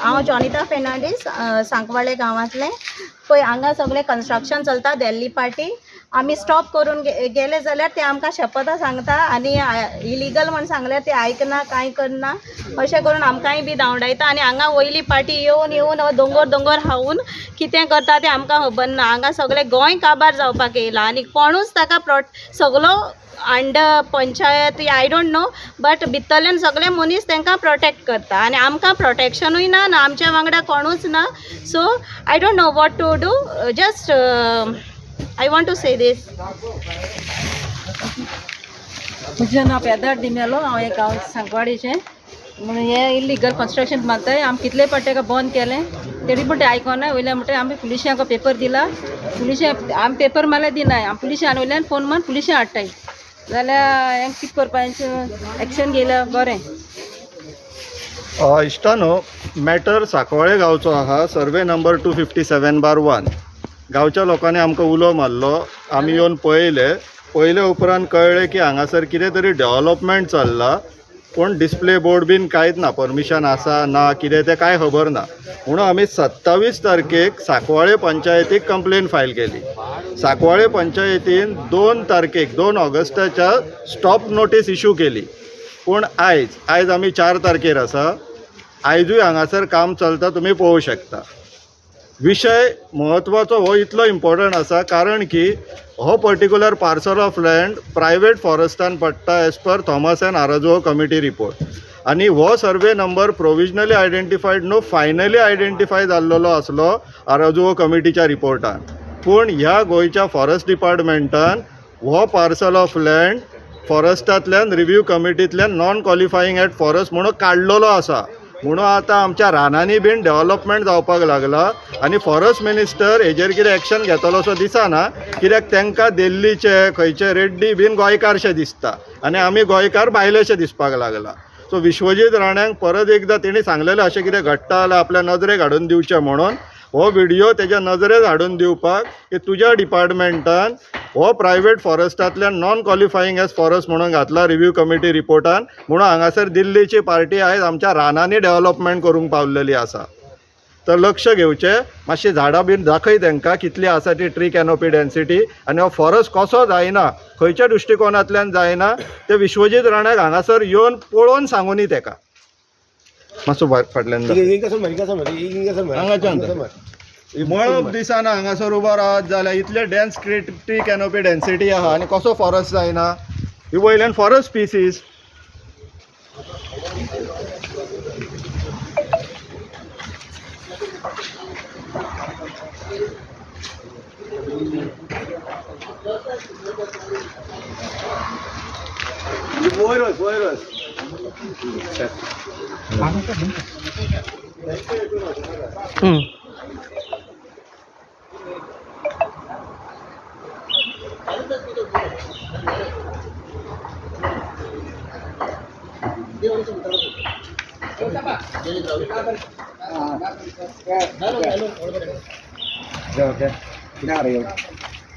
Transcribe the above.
हांव जॉनिता फेर्नांडीस, सांकवाळे गांवांतलें. पळय हांगा सगळें कन्स्ट्रक्शन चलता दिल्ली पार्टी. आमी स्टॉप करून गेले जाल्यार ते आमकां शपथां सांगता आनी इलिगल म्हण सांगल्यार ते आयकना, कांय करना. अशें करून आमकांय बी धांवडायता. आनी हांगा वयली पार्टी येवन येवन हो दोंगोर दोंगोर खावन कितें करता तें आमकां खबर ना. हांगा सगळें गोंय काबार जावपाक येयलां आनी कोणूच ताका सगलो under panchayat I don't know, but भितरल्यान सगळे मनीस तांकां प्रोटेक्ट करता आनी आमकां प्रोटेक्शनूय ना, ना आमच्या वांगडा कोणूच ना. So I don't know what to do, just I want to say this. म्हजें नांव पेदार डिमेलो. हांव एक गांव सांकवाडीचें. म्हणून हें इल्लीगल कन्स्ट्रक्शन बांदताय. आमी कितले फावट ताका बंद केलें तरी पण ते आयकोना. वयल्यान म्हणटा आमी पुलिशांक पेपर दिला, पुलिशां आमी पेपर मारल्यार दिनाय. आमी पुलिशां वयल्यान फोन मारून पुलिशां हाडटाय. जाल्यार हें कितें करपा, एक्शन घेयल्यार बरें. इश्टानो, मॅटर सांकवाळे गांवचो आहा. Survey number 257/1. गांवच्या लोकांनी आमकां उलो मारलो, आमी येवन पळयलें. पळयले उपरांत कळ्ळें की हांगासर कितें तरी डेवलपमेंट चल्लां, पूण डिस्प्ले बोर्ड बीन कांयच ना, परमिशन आसा ना कितें तें कांय खबर ना. म्हणून आमी 27 तारखेक सांकवाळे पंचायतीक कंप्लेन फायल केली. सांकवाळे पंचायतीन 2 तारखेक 2 ऑगस्टाच्या स्टॉप नोटीस इशू केली. पूण आयज आमी 4 तारखेर आसा, आयजूय हांगासर काम चलता, तुमी पळोवंक शकता. विशय म्हत्वाचो हो इतलो इम्पॉर्टंट आसा कारण की हो particular parcel of land private फॉरेस्टान पडटा as per Thomas and Araujo committee report. आनी हो सर्वे नंबर प्रोविजनली आयडेंटिफायड न्हू, फायनली आयडेंटिफाय जाल्लेलो आसलो आराजो कमिटीच्या रिपोर्टान. पूण ह्या गोंयच्या फॉरेस्ट डिपार्टमेंटान हो पार्सल ऑफ लँड फॉरेस्टांतल्यान रिव्यू कमिटींतल्यान नॉन क्वॉलिफाईंग एट फॉरेस्ट म्हणून काडलेलो आसा. म्हणून आतां आमच्या रानांनी बीन डेवलपमेंट जावपाक लागला आनी फॉरेस्ट मिनिस्टर हेजेर कितें एक्शन घेतलो असो दिसना, कित्याक तांकां दिल्लीचे खंयचे रेड्डी बीन गोंयकारशे दिसता आनी आमी गोंयकार भायलेशे दिसपाक लागला. सो विश्वजीत राण्यांक परत एकदां तेणी सांगलेलें अशें कितें घडटा जाल्यार आपल्या नजरेक हाडून दिवचें म्हणून हो व्हिडियो तेज्या नजरेक हाडून दिवपाक की तुज्या डिपार्टमेंटान हो प्रायवेट फॉरेस्टांतल्यान नॉन क्वॉलिफाईंग एज फॉरेस्ट म्हणून घातला रिव्यू कमिटी रिपोर्टान. म्हणून हांगासर दिल्लीची पार्टी आयज आमच्या रानांनी डेवलपमेंट करूंक पावलेली आसा. तर लक्ष घेवचें, मातशी झाडां बीन दाखय तांकां कितली आसा ती ट्री कॅनोपी डेन्सिटी आनी हो फॉरेस्ट कसो जायना, खंयच्या दृश्टिकोनांतल्यान जायना तें विश्वजीत राण्याक हांगासर येवन पळोवन सांगुनी ताका. मातसो फाटल्यान हांगाच्यान मळब दिसना हांगासर उबो रावत जाल्यार इतले डेन्स ट्री कॅनोपी डेन्सिटी आहा आनी कसो फॉरेस्ट जायना. ही वयल्यान फॉरेस्ट स्पिसीस.